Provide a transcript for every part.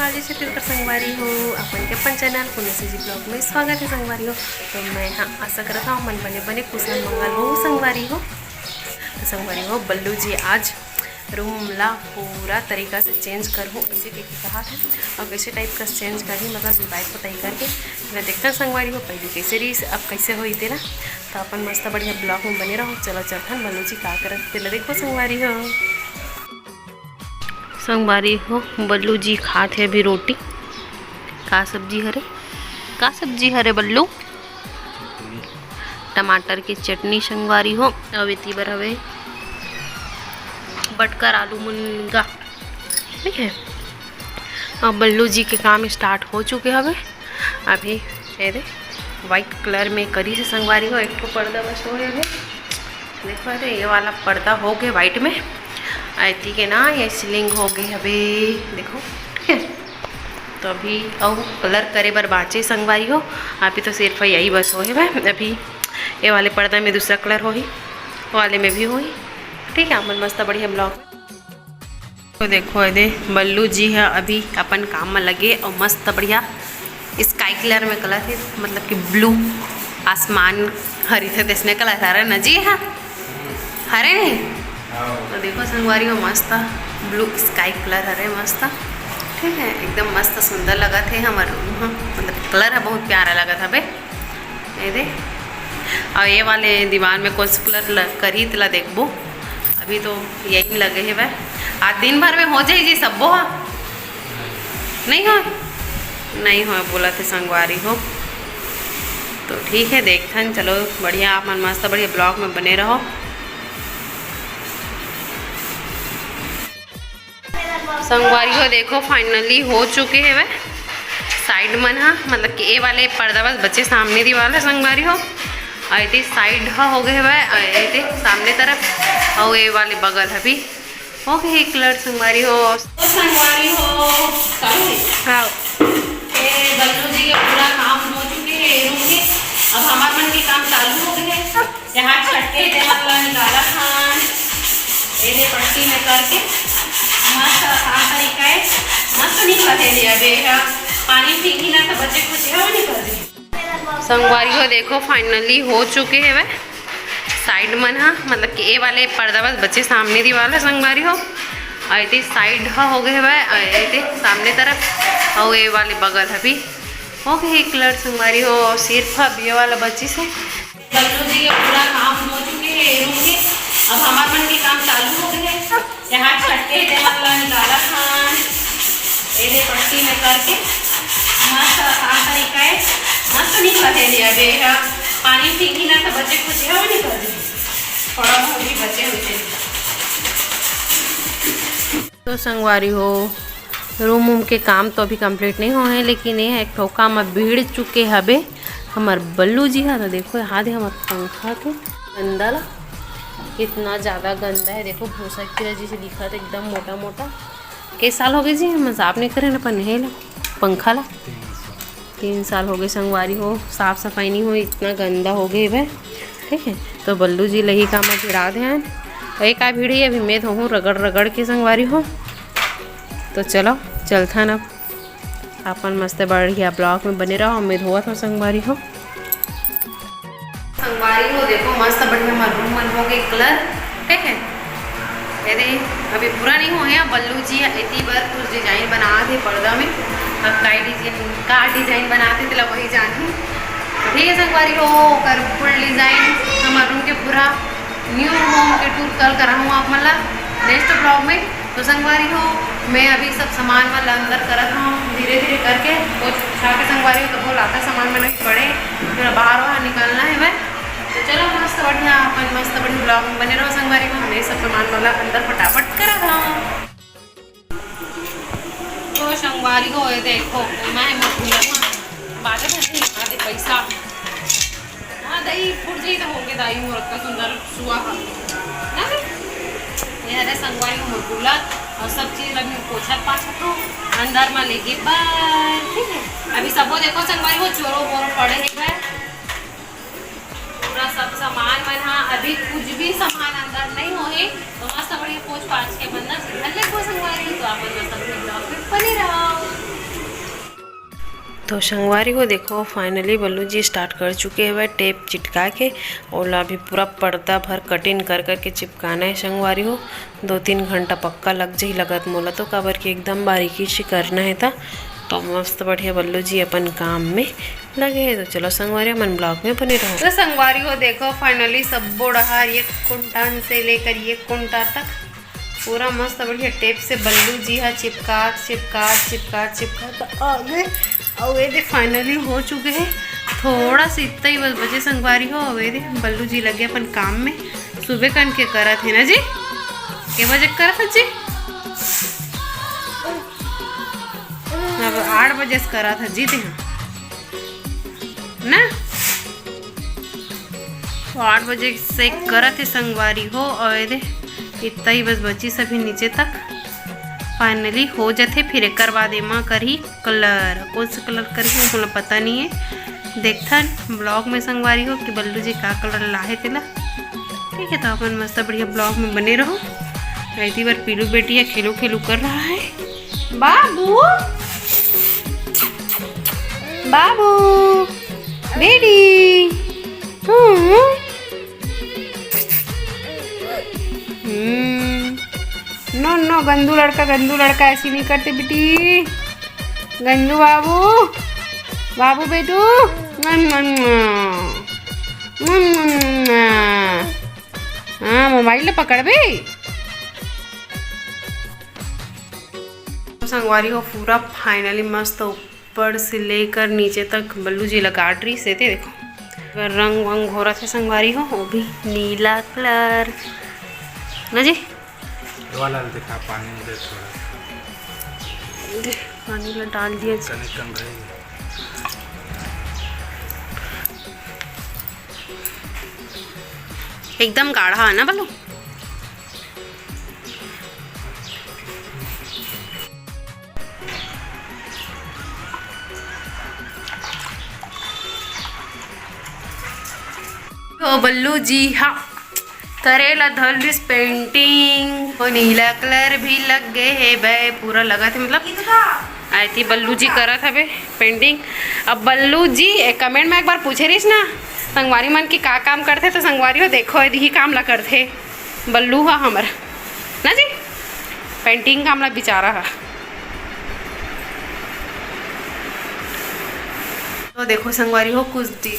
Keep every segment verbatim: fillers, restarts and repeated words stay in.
आज छत्तीसगढ़ संगवारी हो, अपन के अपन चैनल पुण्य से जी ब्लॉग में स्वागत है संगवारी हो। तो मैं हाँ आशा करत हूँ मन बने बने कुशल मंगल हो संगवारी हो। तो संगवारी हो, बल्लू जी आज रूम ला पूरा तरीका से चेंज करहूँ, ऐसे कह के कहा था। और कैसे टाइप का चेंज करही, मतलब लिपाई पोताई करके मैं देखता संगवारी हो, पहले कैसे रही, अब कैसे होई तेला। तो अपन मस्त बढ़िया ब्लॉग में बने रहो। चलो चलथन बल्लू जी का करत तेला देखो संगवारी हो। संगवारी हो, बल्लू जी खात हे अभी रोटी। का सब्जी हरे, का सब्जी हरे बल्लू? टमाटर के चटनी संगवारी हो। अब एती बर हवे बटकर आलू मुनगा, ठीक है। अब बल्लू जी के काम स्टार्ट हो चुके हवे। अभी ये दे व्हाइट कलर में करी से संगवारी हो, एक ठो पर्दा बस हो गया है। देखो, अरे ये वाला पर्दा हो गए व्हाइट में, एती के ना ये सीलिंग हो गए हवे, देखो, ठीक है। तो अभी अउ कलर करे बर बाँचे संगवारी हो, अभी तो सिर्फ यही बस होए हवे। अभी ये वाले पर्दा में दूसरा कलर होही, वो वाले में भी होही, ठीक है। अपन मस्त बढ़िया ब्लॉग। तो देखो, ये दे बल्लू जी ह अभी अपन काम में लगे और मस्त बढ़िया स्काई कलर में कलर है, मतलब कि ब्लू आसमान हरी थे तैसने कलर हरे न जी। हाँ, हरे नहीं। तो देखो संगवारी हो, मस्त ब्लू स्काई कलर हरे, मस्त, ठीक है, एकदम मस्त सुंदर लगत है हमर रूम ह। मतलब कलर है बहुत प्यारा लगत हवे। ये दे, और ये वाले दीवार में कौन सा कलर ल-, करी तेला देखबो। अभी तो यही लगे है वह, आज दिन भर में हो जाए जी सबो ह। नहीं हो, नहीं हो बोला थे संगवारी हो। तो ठीक है, देखथन, चलो बढ़िया, आप मन मस्त बढ़िया ब्लॉग में बने रहो। संगवारी हो देखो, फाइनली हो चुके हवे साइड मन हा, मतलब कि ए वाले पर्दा बस बचे सामने दीवार है संगवारी हो, और ये साइड हा हो गए हवे, और ये सामने तरफ, और ये वाले बगल अभी हो गए कलर संगवारी हो। तो संगवारी हो, चालू है? हाँ। ये बल्लू जी के पूरा काम हो चुके हैं रूम के। अब हमार मन के काम चालू हो गए हैं। यहाँ छटके तेल ला निकाला खान, एदे पट्टी में करके मस्त आसान तरीका है। मस्त निकल है अबे, हाँ। पानी पीही ना तो बचे कुछ है वो निकल दे। संगवारी हो देखो, फाइनली हो चुके हवे साइड मन हा, मतलब कि ए वाले पर्दा बस बचे सामने दीवार है संगवारी हो, और ये साइड हा हो गए हवे, और ये सामने तरफ, और ये वाले बगल अभी हो गए कलर संगवारी हो, सिर्फ अब ये वाला बची से। बल्लू जी के पूरा काम हो चुके हैं रूम के, अब हमार मन के काम चालू हो गए हैं। यहाँ छटके तेल ला निकाला खान, एदे पट्टी में करके मस्त आसान तरीका है, मस्त निकल है अबे। हाँ, पानी पीही ना तो बचे कुछ है वो निकल दे, थोड़ा बहुत भी बचे हुए थे। तो संगवारी हो, रूम वूम के काम तो अभी कंप्लीट नहीं होए हे, लेकिन ये है एक ठो काम अब भिड़ चुके हबे हमर बल्लू जी हा। तो देखो, यहाँ दे हमर पंखा के गंदा ला, कितना ज़्यादा गंदा है। देखो, भूसा कीरा जैसे दिखत, एकदम मोटा मोटा। कई साल हो गए जी, हम साफ नहीं करे ना अपन हे ला, पंखा ला। तीन साल हो गए संगवारी हो, साफ सफाई नहीं हुई, इतना गंदा हो गए बे। ठीक है, तो बल्लू जी लही का मैं भिड़ा दे हैं। एक आ भिड़ी अभी मैं धोहूँ रगड़ रगड़ के संगवारी हो। तो चलो चलथन अब, अपन मस्त बढ़िया ब्लॉग में बने रहो। मैं धोवत हूँ संगवारी हो। संगवारी हो देखो, मस्त बढ़िया हमर रूम मन हो गए कलर। ठीक है, ये दे, अभी पूरा नहीं हुआ है। बल्लू जी एती बर कुछ डिजाइन बना थे पर्दा में, अब काई डिजाइन, का डिजाइन बना थे तेला वही जानही। तो ठीक है संगवारी हो, ओकर फुल डिजाइन हमर रूम के पूरा न्यू होम के टूर कल कराहूँ आप मन ला नेक्स्ट ब्लॉग में। तो संगवारी हो, मैं अभी सब सामान मन ला अंदर करत हूँ धीरे धीरे करके, पोछ पोछा के संगवारी हो, तो बोल आता सामान मन पड़े, फिर बाहर वहाँ निकालना है मैं। तो चलो मस्त बढ़िया, अपन मस्त बढ़िया ब्लॉग में बने रहो संगवारी हो, मैं सब सामान मन ला अंदर फटाफट करत हूँ। तो संगवारी हो, ये देखो, मैं है मोर कूलर में बाजा बजते निकाल दे पैसा। हाँ, दही फूट जाई तो होगे दाई मोर अतना सुंदर सुआ हा। ना बे? ये हरे संगवारी हो मोर कूलर और सब चीज अभी पोछत पाछत हो अंदर में लेगे बर, ठीक है। अभी सबो देखो संगवारी हो चोरो बोरो पड़े हे भाई। पूरा सब सामान मन हा, अभी कुछ भी सामान अंदर नहीं होए, तो मस्त बढ़िया पोछ पाछ के मन ला घर ले को संगवारी, तो आप मन मस्त बढ़िया ब्लॉग में बने रहो। तो संगवारी हो, देखो, finally बल्लू जी start कर चुके हवय टेप चिटका के। ओला अभी पूरा पर्दा भर cutting कर करके चिपकाना है संगवारी हो। दो तीन घंटा पक्का लग जाही लगत मोला तो, काबर कि एकदम बारीकी से करना है ता। तो मस्त बढ़िया बल्लू जी अपन काम में लगे हैं। तो चलो संगवारी, हमन vlog में बने रहो। तो संगवारी हो, देखो, finally सब्बो डहार, ये कुंटान से लेकर ये कुंटा तक पूरा मस्त बढ़िया टेप से बल्लू जी हा चिपकात, चिपकात, चिपकात, चिपकात आ गे। अउ ये दे finally हो चुके हैं। थोड़ा सा इतना ही बस बचे संगवारी हो। अउ ये दे बल्लू जी लगे अपन काम में। सुबह कन के करत है ना जी, के बजे करत है जी? अब आठ बजे से करत है जी, ते ना। तो आठ बजे से करत हे संगवारी हो, अउ ये दे इतना ही बस बची सभी नीचे तक। Finally हो जथे, फिर एकर बाद एमा करही colour। कौन सा colour करही, वो मोला पता नहीं है। देखथन vlog में संगवारी हो कि बल्लू जी का colour लाहे तेला। ठीक है, तो अपन मस्त बढ़िया vlog में बने रहो। ऐती बार पीलू बेटी है, खेलू खेलू कर रहा है। बाबू, बाबू, बेटी। हम्म। हम्म। नो, नो, गंदू लड़का, गंदू लड़का ऐसी नहीं करते बेटी। गंदू बाबू, बाबू बेटू। हाँ, मोबाइल ले पकड़ बे। संगवारी हो, पूरा finally मस्त ऊपर से लेकर नीचे तक बल्लू जी ला काट रही से, ते देखो। अगर रंग वंग घोरत हे संगवारी हो, वो भी नीला colour ना जी। वाला दिखा, पानी में दे थोड़ा। दे, पानी ला डाल दिया जी। कने कम रही। एकदम गाढ़ा है ना बल्लू। तो बल्लू जी हा करे ला धर लिस painting। वो नीला colour भी लग गए हे बे, पूरा लगत हे, मतलब आयती बल्लू जी करत हवे painting। अब बल्लू जी एक comment में एक बार पूछे रहिस ना संगवारी मन की का काम करथे, तो संगवारी हो देखो, यदि ही काम ला करथे बल्लू हा हमर ना जी, painting काम ला बेचारा हा। तो देखो संगवारी हो, कुछ दि-,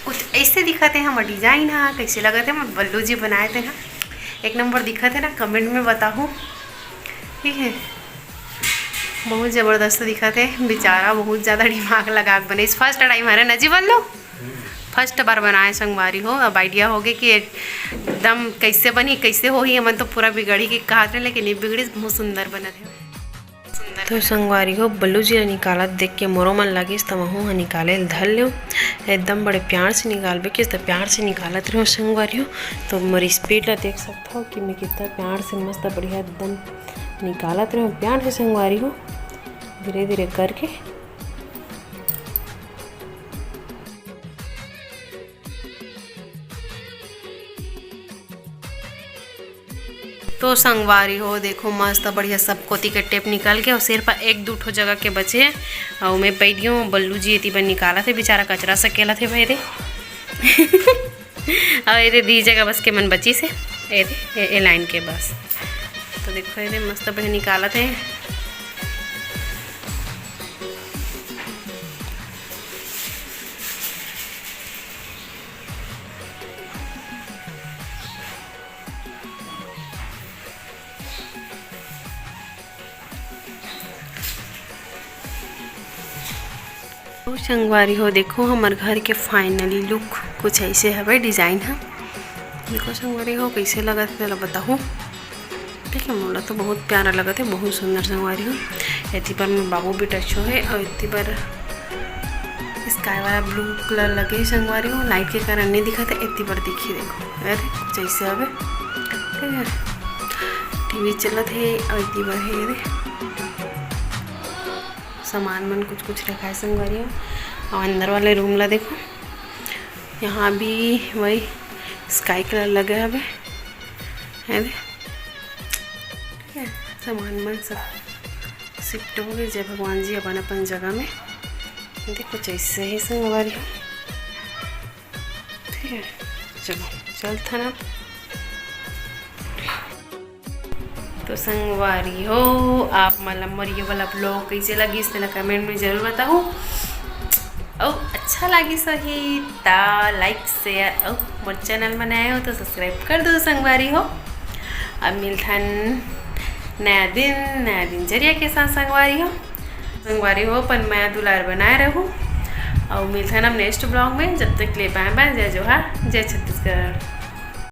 कुछ ऐसे दिखत हे हमर design हा, कैसे लगत हे हमर बल्लू जी बनाए ते हा, एक number दिखत हे ना, comment में बताहू, ठीक है। बहुत जबरदस्त दिखत हे बेचारा, बहुत ज़्यादा दिमाग लगा के बने। First time हरे ना जी बल्लू, first बार बनाए संगवारी हो। अब idea हो गए कि एकदम कैसे बनी, कैसे होही। हमन तो पूरा बिगड़ी के कहत रहे, लेकिन ये बिगड़ी बहुत सुंदर बनत हे। तो संगवारी हो, बल्लू जी ला निकालत देख के मोरो मन लागिस, त महू ह निकाले ल धर लेव। एकदम बड़े प्यार से निकालबे किस, त प्यार से निकालत रहो संगवारी हो। तो मोर speed ला देख सकत हो कि मैं कितना प्यार से मस्त बढ़िया एकदम निकालत रहो प्यार से संगवारी हो, धीरे धीरे करके। तो संगवारी हो, देखो मस्त बढ़िया सब कोती के टेप निकल के, अउ सिर्फ एक दू ठो जगह के बचे हे। अउ मैं बैठ गई हूँ, बल्लू जी एती बर निकालत हे, बेचारा कचरा सकेलत हे भाई रे। अउ एदे दी जगह बस के मन बची से, एदे ए, ए लाइन के बस। तो देखो एदे मस्त बढ़िया निकालत हे। तो संगवारी हो, देखो हमर घर के finally look कुछ ऐसे हवे design ह। देखो संगवारी हो, कैसे लगत हे, तेला बताहू। ठीक है, मोला तो बहुत प्यारा लगत हे, बहुत सुंदर संगवारी हो। एती बर में बाबू भी टच हो हे और एती बर sky वाला blue colour लगे हे संगवारी हो, light के कारण नहीं दिखत हे, एती बर दिखी। देखो, अरे कुछ ऐसे हवे, ठीक है, टीवी चलत हे और एती बर हे रे सामान मन कुछ कुछ रखा है संगवारी हो। और अंदर वाले room ला देखो, यहाँ भी वही sky colour लगे हवे, है दे। ठीक है, सामान मन सब shift हो गए, जय भगवान जी अपन अपन जगह में। देखो जैसे ही संगवारी हो, ठीक है, चलो चलथन अब। तो संगवारी हो, आप मन ला मोर ये वाला vlog कैसे लगिस, तेला comment में जरूर बताहू। अउ अच्छा लगिस होही ता like, share अउ मोर channel में नया हो तो subscribe कर दो संगवारी हो। अब मिलथन नया दिन, नया दिनचर्या के साथ संगवारी हो। संगवारी हो, अपन मया दुलार बनाए रहू अउ मिलथन अब next vlog में। जब तक ले bye bye, जय जोहार, जय छत्तीसगढ़।